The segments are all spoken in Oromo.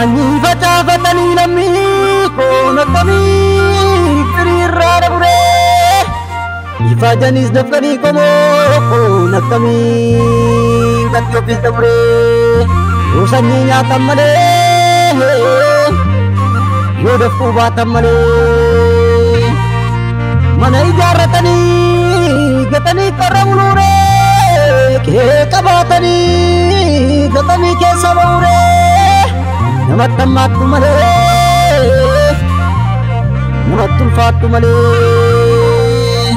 Ani facaafatanii namni koon akkamii firiirraa dhaburee ifaajaniis dafqanii qomoo koon akkamii gatti ofiis dhaburee yoo sanyii nyaatan malee yoo dafquu baatan malee mana ijaarratanii gatanii qarra buluuree kee qabaatanii gatanii keessa ba'uuree namatti hammaattu malee namatti ulfaattu malee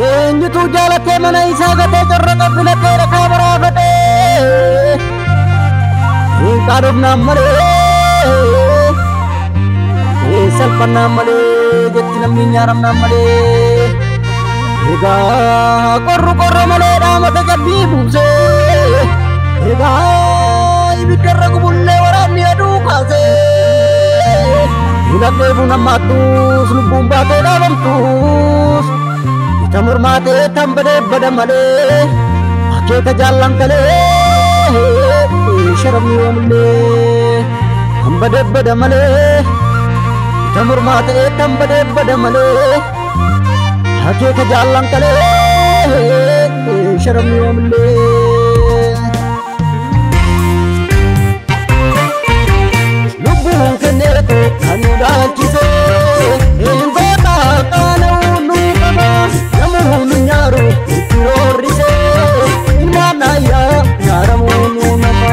eenyutu jaalatee mana isaa gatee corraqa filatee dhakaa baraafatee hin qaadofnaan malee hin salphannaan malee jetti namni nyaaramnaan malee egaa qorru qorra malee dhaamata jabbii buusee egaa ibiddarra gubullee waraanni aduu kaasee hinafnee fuunammaattus lubbuun baatee dhaabamtus ita mormaatee tan badee bada malee akeeka jaallan galee sharafni yoomillee tan badee bada malee ita mormaatee tan badee bada malee akeeka jaallan galee sharafni yoomillee. Lubbuun kenneetu kan nu dhaalchise hin goota qaana'uu nu qaba namuu nu nyaaru itti roorrise ilmaan ayyaa nyaaramuu nu nama.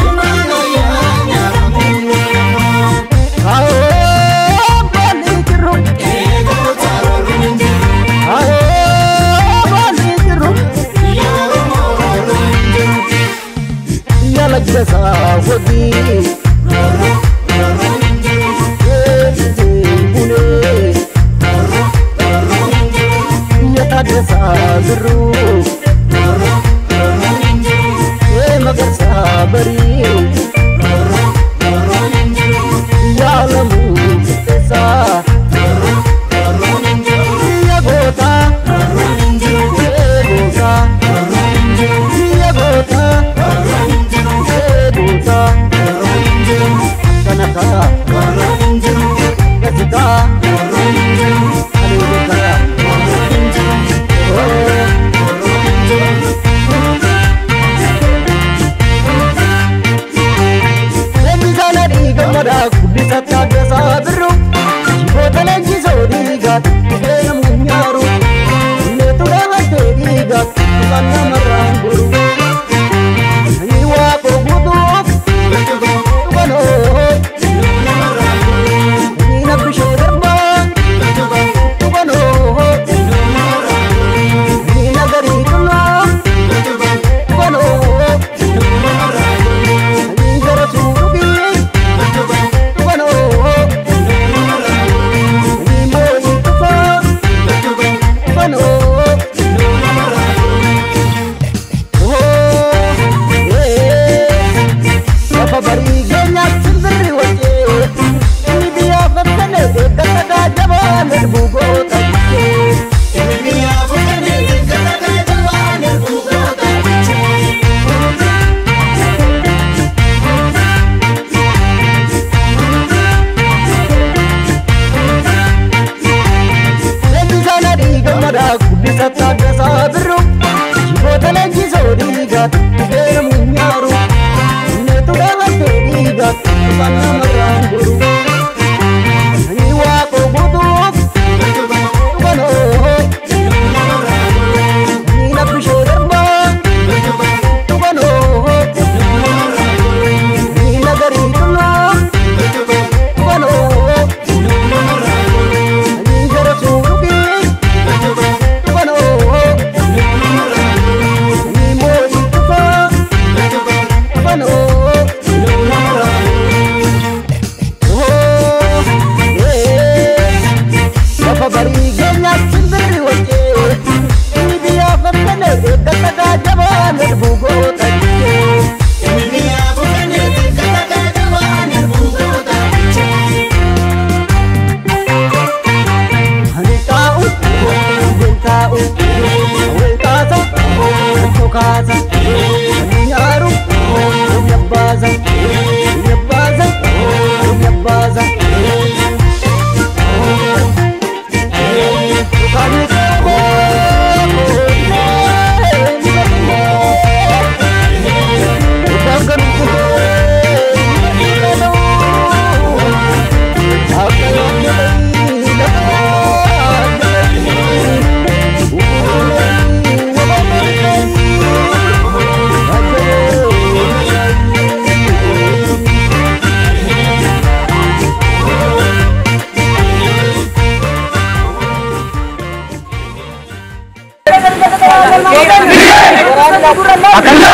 Ilmaan ayyaa nyaaramuu nu nama. Kaa'oo baalli jirru Eegota roorruun hin jiru. Kaa'oo baalli jirru Biyya Oromoo roorruun hin jiru. Biyya laggasaa wagii Roorruu roorruun hin jiru. Eegisee bunee Roorruu roorruun hin jiru. Biyya Taaddasaa Birruu Roorruu roorruun hin jiru. Ee Magarsaa Barii Roorruu roorruun hin jiru. Biyya Alamuu Qixxeessaa Roorruu roorruun hin jiru. Biyya gootaa Roorruun hin jiru. Ee gootaa Roorruun hin jiru. Biyya gootaa Roorruun hin jiru. Ee gootaa Roorruun hin jiru. Kana kaa Roorruun hin jiru. gasi kaa Roorruun hin jiru. Aleele kaa Roorruun hin jiru. Roorruun hin jiru. Leenjisaa Nadhii Gammadaa Guddisa Taaddasaa Birruu Jiboota leenjisoo dhiigaa dhufee namni nyaaru Inneetu dhaabbattee dhiigaa dhufan namarraan goru Sanyii Waaqoo guutuuf dhuganoo Sanyii Nabbishee Darbaa dhuganoo Sanyii Nagarii Tulluu dhuganoo Sanyii Garasuu Dhugii dhuganoo Sanyii Mooyii Tufaa dhuganoo Lafa barii keenyaaf simbirri wajjee inni biyyaaf akkana deeggarsa gaajabaa larbuu goota jechee. Inni biyyaaf akkana deeggarsa gaajabaa larbuu goota jechee. Leenjisaa Nadhii Gammadaa Guddisa Taaddasaa Birruu Jiboota leenjisoo dhiigaa dhufee namni nyaaru Inneetu dhaabbattee dhiigaa dhufan namarraan goru Sanyii Waaqoo guutuuf dhuganoo Sanyii Nabbishee Darbaa dhuganoo Sanyii Nagarii Tulluu dhuganoo Sanyii Garasuu Dhugii dhuganoo Sanyii Mooyii Tufaa dhuganoo Lafa barii keenyaaf simbirri wajjee inni biyyaaf akkana deeggarsa gaajabaa larbuu goota jechee. Inni biyyaaf akkana deeggarsa gaajabaa larbuu goota jechee. Ani taa'u hundeen taa'u hawween kaasa nattoo kaasa ani nyaaru humna baasa humna baasa. Akkana.